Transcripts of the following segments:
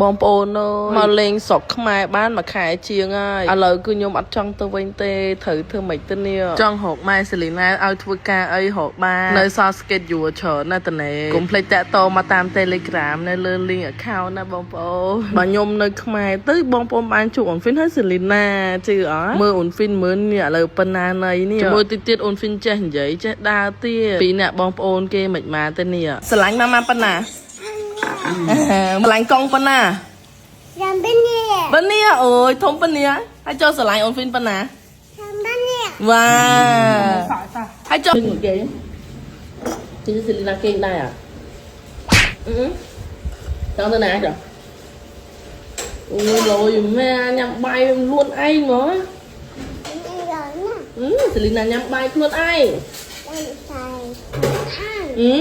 បងប្អូនអើយមកលេងស្រុកខ្មែរបានមួយខែជាងហើយឥឡូវគឺខ្ញុំអត់ចង់ទៅវិញទេត្រូវធ្វើម៉េចទៅនេះចង់រកម៉ែសេលីណាឲ្យធ្វើការអីរកបាននៅសល់ schedule ច្រើនណាស់តនេកុំភ្លេចតាក់ទងមកតាម Telegram នៅលើ link account ណាបងប្អូនបើខ្ញុំនៅខ្មែរទៅបងប្អូនបានជួបអូនហ្វីនហើយសេលីណាជឿអត់មើលអូនហ្វីនមើលនេះឥឡូវប៉ុណ្ណាណីនេះមើលតិចទៀតអូនហ្វីនចេះនិយាយចេះដើរទៀតពីអ្នកបងប្អូនគេមិនមកទេនេះស្រឡាញ់ម៉ាម៉ាប៉ុណ្ណាស្រឡាញ់កង់ប៉ុណ្ណា ចាំបនេះ ប៉ុណ្នេះអូយធំប៉ុណ្នេះហើយចូលស្រឡាញ់អូនហ្វីនប៉ុណ្ណា ចាំបនេះ វ៉ាហើយចូលគេទីសេលីណាគេងដែរអ่ะអឺចង់ទៅណាចុះអូយលយម៉ែញ៉ាំបាយខ្លួនឯងហ្មង នេះដល់ណា អឺសេលីណាញ៉ាំបាយខ្លួនឯង ចាំใส่អាន អឺ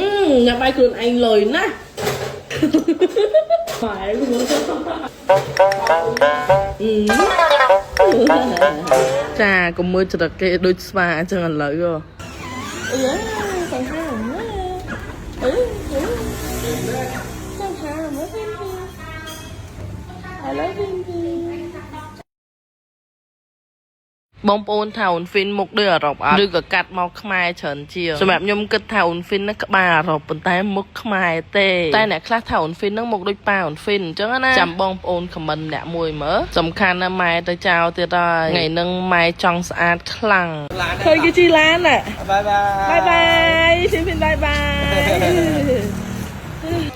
ញ៉ាំបាយខ្លួនឯងលយណាស់បាយអឺចាកុំមើលចរិតគេដូចស្វាអញ្ចឹងឥឡូវហ៎អឺសង្ហាមើលអឺសង្ហាមើល I love you. បងប្អូនថាអូនហ្វីនមុខដូចអឺរ៉ុបអត់ឬក៏កាត់មកខ្មែរច្រើនជាងសម្រាប់ខ្ញុំគិតថាអូនហ្វីនហ្នឹងក្បាលអឺរ៉ុបប៉ុន្តែមុខខ្មែរទេតែអ្នកខ្លះថាអូនហ្វីនហ្នឹងមុខដូចប៉ាអូនហ្វីនអញ្ចឹងណាចាំបងប្អូន comment អ្នកមួយមើលសំខាន់ណាស់ម៉ែទៅចោលទៀតហើយថ្ងៃហ្នឹងម៉ែចង់ស្អាតខ្លាំងឃើញគេជិះឡានน่ะ bye bye. Bye bye ហ្វីនហ្វីន bye bye.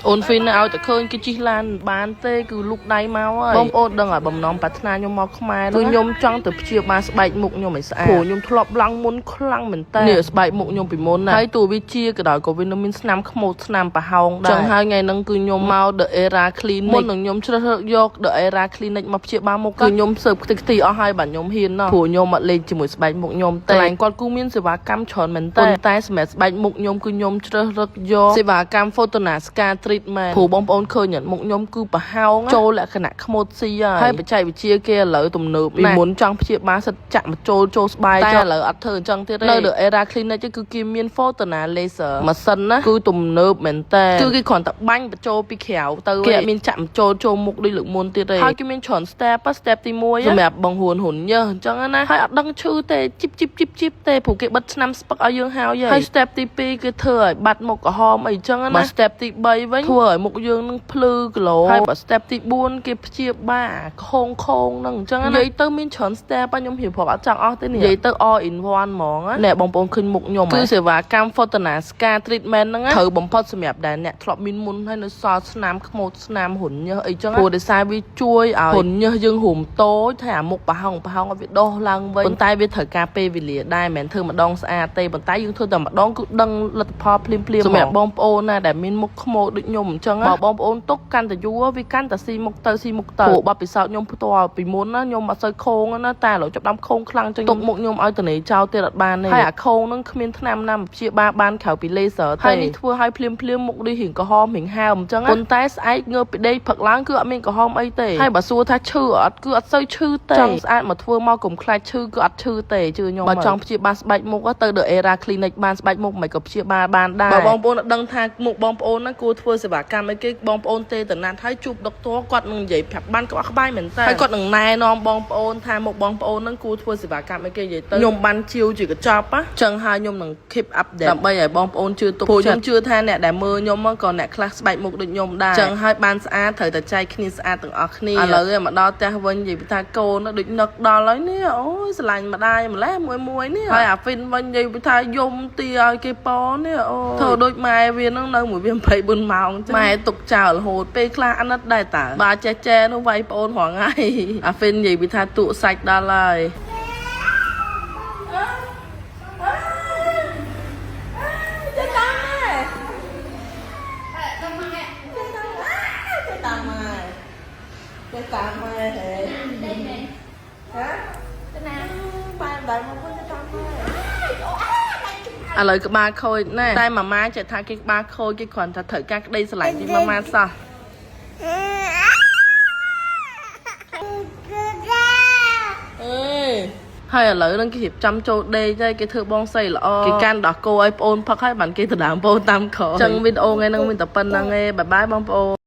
អូនហ្វីនឲ្យតែឃើញគេជិះឡានបានទេគឺលុកដៃមកហើយបងប្អូនដឹងហើយបំណងប្រាថ្នាខ្ញុំមកខ្មែរគឺខ្ញុំចង់ទៅព្យាបាលស្បែកមុខខ្ញុំឲ្យស្អាតព្រោះខ្ញុំធ្លាប់ឡើងមុនខ្លាំងមែនតើនេះស្បែកមុខខ្ញុំពីមុនណាហើយតួវាជាក៏ដោយក៏វានៅមានស្នាមខ្មោចស្នាមប្រហោងដែរចឹងហើយថ្ងៃហ្នឹងគឺខ្ញុំមក The Era Clinic មុននឹងខ្ញុំជ្រើសរើសយក The Era Clinic មកព្យាបាលមុខគឺខ្ញុំស៊ើបខ្ទេចខ្ទីអស់ហើយបាទខ្ញុំហ៊ានណោះព្រោះខ្ញុំអត់លេងជាមួយស្បែកមុខខ្ញុំទេកន្លែងគាត់គូមានសេវាកម្មច្រើនមែនតើប៉ុន្តែសម្រាប់ស្បែកមុខខ្ញុំគឺខ្ញុំជ្រើសរើសយកសេវាកម្ម Fotona Scar Treatment ព្រោះបងប្អូនឃើញអត់មុខខ្ញុំគឺប្រហោងចូលលក្ខណៈខ្មោចស៊ីហើយហើយបច្ចេកវិទ្យាគេឥឡូវទំនើបពីមុនចង់ព្យាបាលសិតចាក់មកចូលចូលស្បែកតែឥឡូវអត់ធ្វើអញ្ចឹងទៀតទេនៅ The Era Clinic គឺគេមាន Fotona Laser ម៉ាស៊ីនណាគឺទំនើបមែនតើគឺគេគ្រាន់តែបាញ់បញ្ចូលពីក្រៅទៅគេអត់មានចាក់បញ្ចូលចូលមុខដូចលើកមុនទៀតទេហើយគេមានច្រើន step step ទី1សម្រាប់បង្រួនហ៊ុនញើសអញ្ចឹងណាហើយអត់ដឹងឈឺទេជីបជីបជីបជីបទេព្រោះគេបិទឆ្នាំស្ពឹកឲ្យយើងហើយហើយ step ទី2គឺធ្វើឲ្យបាត់មុខក្រហមអីចឹងណាបើ step ទី3វិញធ្វើឲ្យមុខយើងនឹងភ្លឺគឡូហើយបើ step ទី4គេព្យាបាលខងខងនឹងអញ្ចឹងណានិយាយទៅមានច្រើន step ខ្ញុំរៀបរាប់អត់ចង់អស់ទេនេះនិយាយទៅ all in one ហ្មងណាបងប្អូនឃើញមុខខ្ញុំគឺសេវាកម្ម Fotona Scar Treatment ហ្នឹងត្រូវបំផុតសម្រាប់ដែលអ្នកធ្លាប់មានមុនហើយនៅសល់ស្នាមខ្មោចស្នាមរុនញើសអីចឹងព្រោះដោយសារវាជួយឲ្យរុនញើសយើងរួមតូចហើយអាមុខប្រហោងប្រហោងឲ្យវាដុះឡើងវិញប៉ុន្តែវាត្រូវការពេលវេលាដែរមិនមែនធ្វើម្ដងស្អាតទេប៉ុន្តែយើងធ្វើតែម្ដងគឺដឹងលទ្ធផលភ្លាមភ្លាមសម្រាប់បងប្អូនណាដែលមានមុខខ្មោចដូចខ្ញុំអញ្ចឹងបើបងប្អូនទុកកាន់តែយូរវាកាន់តែស៊ីមុខទៅស៊ីមុខទៅព្រោះបទពិសោធន៍ខ្ញុំផ្ទាល់ពីមុនណាខ្ញុំអត់សូវខោងណាតែឥឡូវចាប់ដើមខោងខ្លាំងចឹងទុកមុខខ្ញុំឲ្យតនេចោលទៀតអត់បានទេហើយអាខោងហ្នឹងគ្មានថ្នាំណាព្យាបាលបានក្រៅពី laser ទេហើយនេះធ្វើឲ្យភ្លាមភ្លាមមុខនេះរៀងក្រហមរៀងហើមអញ្ចឹងប៉ុន្តែស្អែកងើបពីដេកផឹកឡើងគឺអត់មានក្រហមអីទេហើយបើសួរថាឈឺអត់គឺអត់សូវឈឺទេចង់ស្អាតមកធ្វើមកកុំខ្លាចឈឺគឺអត់ឈឺទេជឿខ្ញុំបើចង់ព្យាបាលស្បែកមុខទៅ The Era Clinic បានស្បែកមុខមិនក៏ព្យាបាលបានដែរបើបងប្អូនអត់ដឹងថាមុខបងប្អូនណាគួរធ្វើសេវាកម្មអីគេបងប្អូនទេតំណាត់ហើយជួបដុកទ័រគាត់នឹងនិយាយប្រាប់បានក្បោះក្បាយមែនតើហើយគាត់នឹងណែនាំបងប្អូនថាមុខបងប្អូនហ្នឹងគួរធ្វើសេវាកម្មអីគេនិយាយទៅខ្ញុំបានជាវជាកញ្ចប់ណាចឹងហើយខ្ញុំនឹង keep update ដើម្បីឲ្យបងប្អូនជឿទុកព្រោះខ្ញុំជឿថាអ្នកដែលមើលខ្ញុំក៏អ្នកខ្លះស្បែកមុខដូចខ្ញុំដែរចឹងហើយបានស្អាតត្រូវតែចែកគ្នាស្អាតទាំងអស់គ្នាឥឡូវមកដល់ផ្ទះវិញនិយាយថាកូនដូចនឹកដល់ហើយនេះអូយស្រឡាញ់ម្ដាយម្លេះមួយមួយនេះហើយអាហ្វីនវិញនិយាយថាយំទីឲ្យគេប៉នេះអូធ្វើដូចម៉ែវានឹងនៅមួយវា24ម៉ោងចឹងម៉ែទុកចោលរហូតពេលខ្លះអាណិតដែរតើបើចេះចែនោះវាយប្អូនរងថ្ងៃអាហ្វីននិយាយពីថាទក់សាច់ដល់ហើយចេះតាមម៉ែចេះតាមម៉ែចេះតាមម៉ែហេហ៎ណាបែរដៃមកវិញទៅតាមម៉ែឥឡូវក្បាលខូចណែតែម៉ាម៉ាចេះថាគេក្បាលខូចគេគ្រាន់តែត្រូវការក្តីស្រឡាញ់ពីម៉ាម៉ាសោះ អេហើយឥឡូវនឹងគេរៀបចំចូលដេកហើយគេធ្វើបងស្រីល្អគេកាន់ដោះគោឲ្យប្អូនផឹកហើយបានគេទៅដើមប្អូនតាមក្រោយចឹងវីដេអូថ្ងៃហ្នឹងមានតែប៉ុណ្្នឹងឯង bye bye បងប្អូន។